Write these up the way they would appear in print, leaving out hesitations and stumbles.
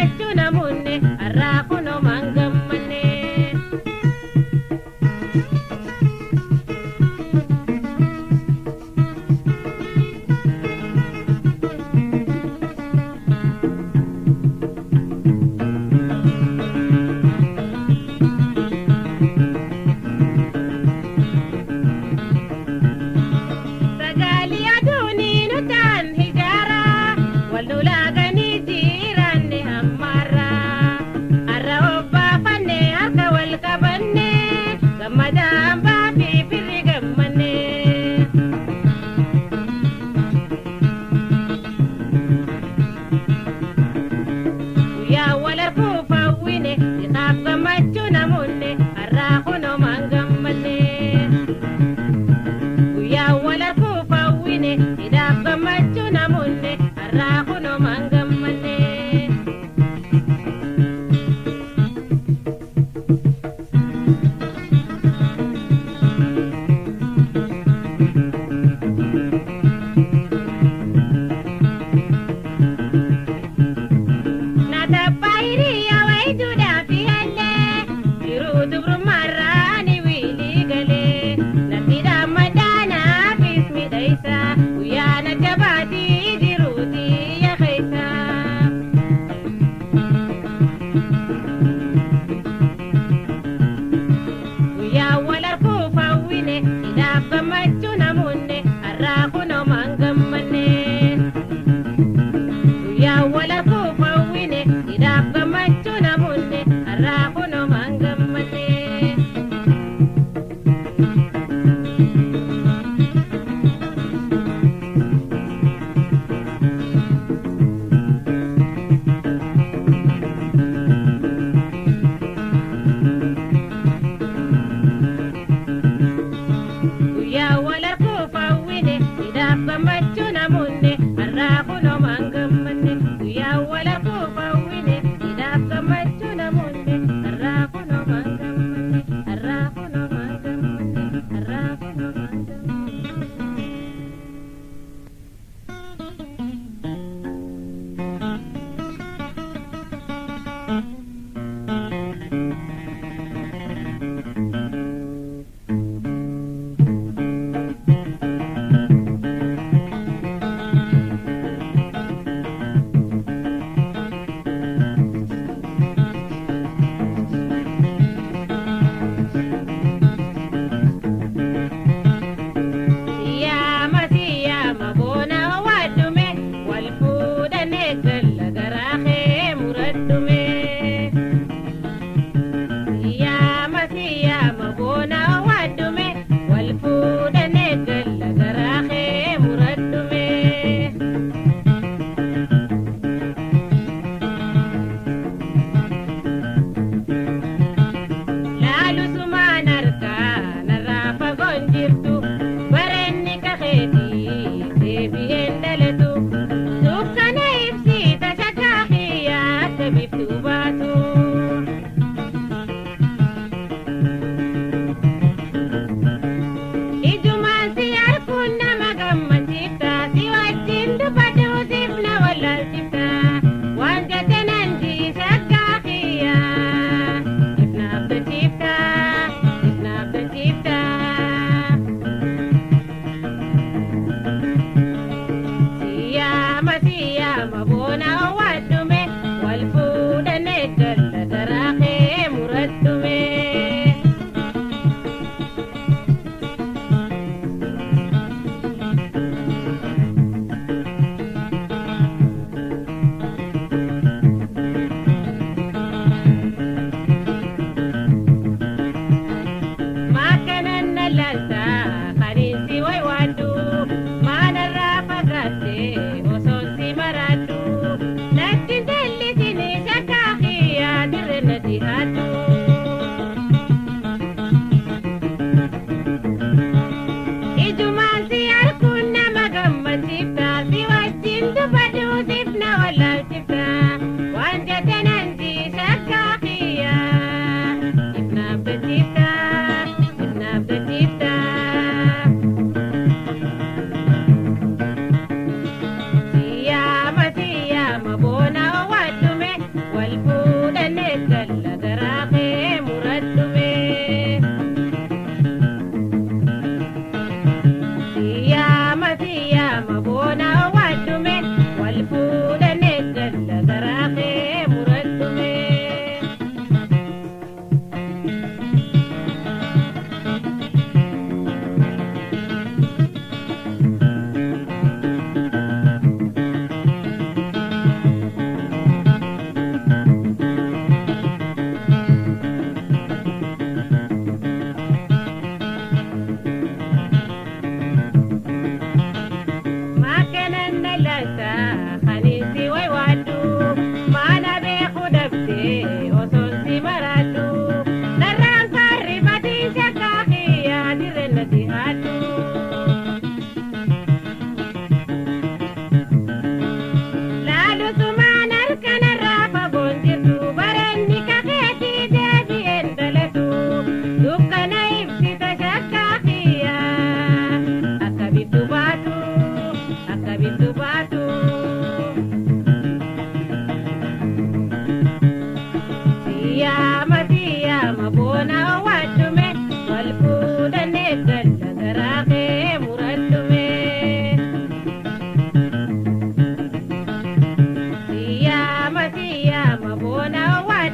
gammachuu namoonni har'aa kunumaan gammanne. Sagalee aduunii nutaan hijaara wal lolaaganii jiraanne hammaarra. Har'a obbaafanne harka wal qabanne gammadaan baafii firri gammanne. Guyyaa wal arguuf hawwine siqaaf gammachuu namoonni har'aa kunumaan gammanne. Guyyaa wal arguuf hawwine hidhaaf gammachuu namoonni har'aa kunumaan gammanne. Natabbaa hiriyaa wayijuudhaaf yaallee jiruu dubrummaarraa ni wiilii galee natti dhaammadhaanaafis midhaysa guyyaa na jabaatii jiruutii yakeessa. Guyyaa wal arguuf hawwine hidhaaf gammachuu namoonni har'aa kunumaan gammanne. Guyyaa wal arguuf hawwine hidhaaf gammachuu namoonni har'aa kunumaan gammanne. Guyyaa wal arguuf hawwine hidhaaf gammachuu namoonni har'aa kunumaan gammanne. Guyyaa wal arguuf hawwine hidhaaf gammachuu namoonni har'aa kunumaan gammanne. Har'aa kunumaan gammanne. Har'aa kunumaan gammanne. Siyaama siyaama boona waaddume wal fuudhane galla garaa kee muraddume. Siyaama siyaama boona waaddume wal fuudhane galla garaa kee muraddume. Laalu sumaan harkaa narraa fagoon jirtu bareenni kakeetii deebi'een dhalatu dukkana ibsiita shakkaa kiyyaa akka biftuu baatu. Ijumaan si arguun nama gammachiifta si wajjin dubbadhu siif na wallaalchifta waan jette nan jiishakkaa kiyyaa if naaf tolchifta if naaf tolchifta. Siyaama siyaama boona waaddume wal fuudhane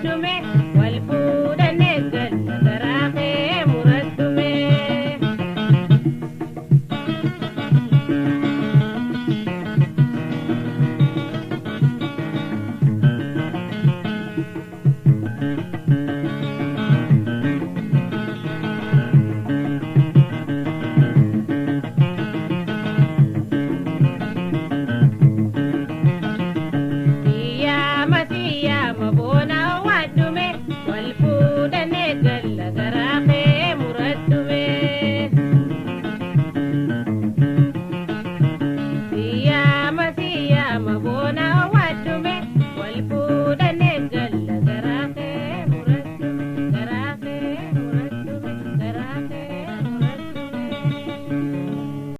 Dubbadhume.